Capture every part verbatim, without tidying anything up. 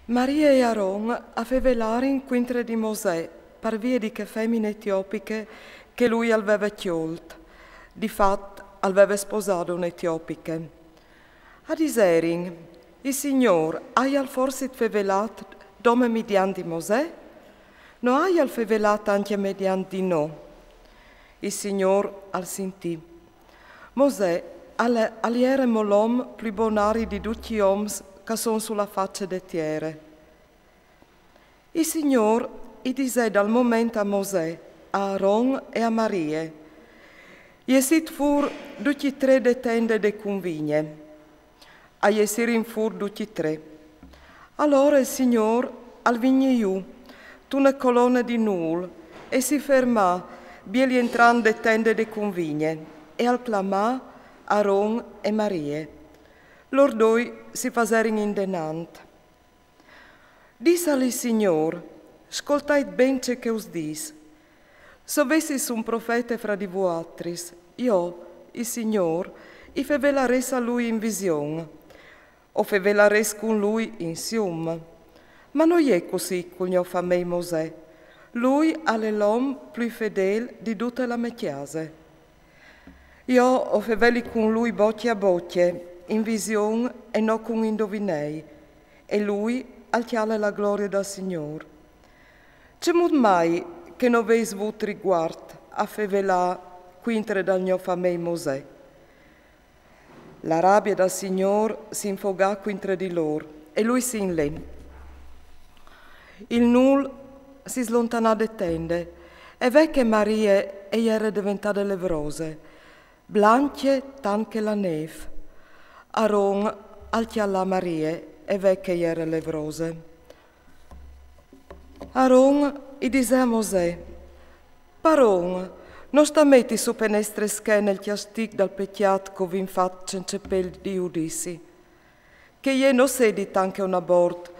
Marie e Aron a fevelarin cuintre di Mosè par vie di chê femine etiopiche che lui al veve cjolt. Di fat al veve sposade une etiopiche. A diserin: Il Signôr aial forsit fevelat dome midiant di Mosè? No aial fevelat ancje midiant di nô? Il Signôr al sintì: Mosè al, al jere mo l'om plui bonari di ducj i oms ch'a son su la face de tiere. Il Signôr i disè dal moment a Mosè, a Aron e a Marie: Jessit fûr ducj i trê de tende de cunvigne. A jessirin fûr ducj i trê. Alore il Signôr al vignì jù tune colone di nûl e si fermà biel jentrant de tende de cunvigne e al clamà Aron e Marie. Lôr doi si faserin indenant. Dissal il Signôr: Scoltait ben ce che us dîs. Se o vessis un profete fra di vualtris, jo, il Signôr, i fevelarès a lui in vision. O fevelarès cun lui in sium. Ma no je cussì cul gno famei Mosè. Lui al è l'om plui fedêl di dute la mê cjase. Jo o feveli cun lui bocje a bocje, in vision e no cun indovinei, e lui al cjale la glorie dal Signôr. Cemût mai che no vês vût rivuart a fevelâ cuintre dal gno famei Mosè? La rabie dal Signôr si infogà cuintre di lôr, e lui si inlè. Il nûl si slontanà de tende, e ve che Marie e jere deventade levrose, blancje tant che la nêf. Aron al cjalà Marie e ve che e jere levrose. Aron i disè a Mosè: Paron, no sta meti su pe nestre schene il cjastig dal pecjât che o vin fat cence pêl di judissi. Che jê no sedi tant che une bort,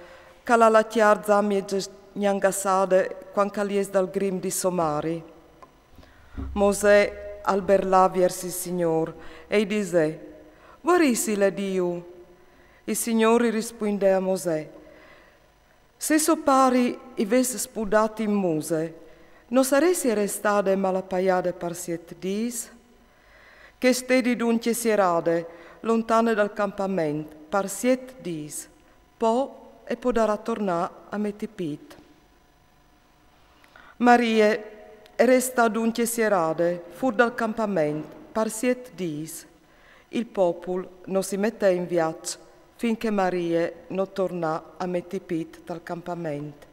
ch'a la à la cjar za mieze gnangassade cuant ch'al jes dal grim di sô mari. Mosè al berlà viers il Signôr e i disè: Vuarissile di jù. Il Signôr i rispuindè a Mosè: Se so pari i ves spudât in muse, no saressie restade malapaiade par siet dîs? Che e stedi duncje sierade, lontane dal campament, par siet dîs, po e podarà tornâ a meti pît. Marie e restà duncje sierade, fûr dal campament, par siet dîs. Il popul no si metè in viaç fin che Marie no tornà a meti pît tal campament.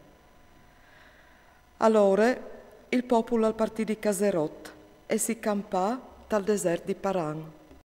Alore il popul al partì di Caserot e si campà tal desert di Paran.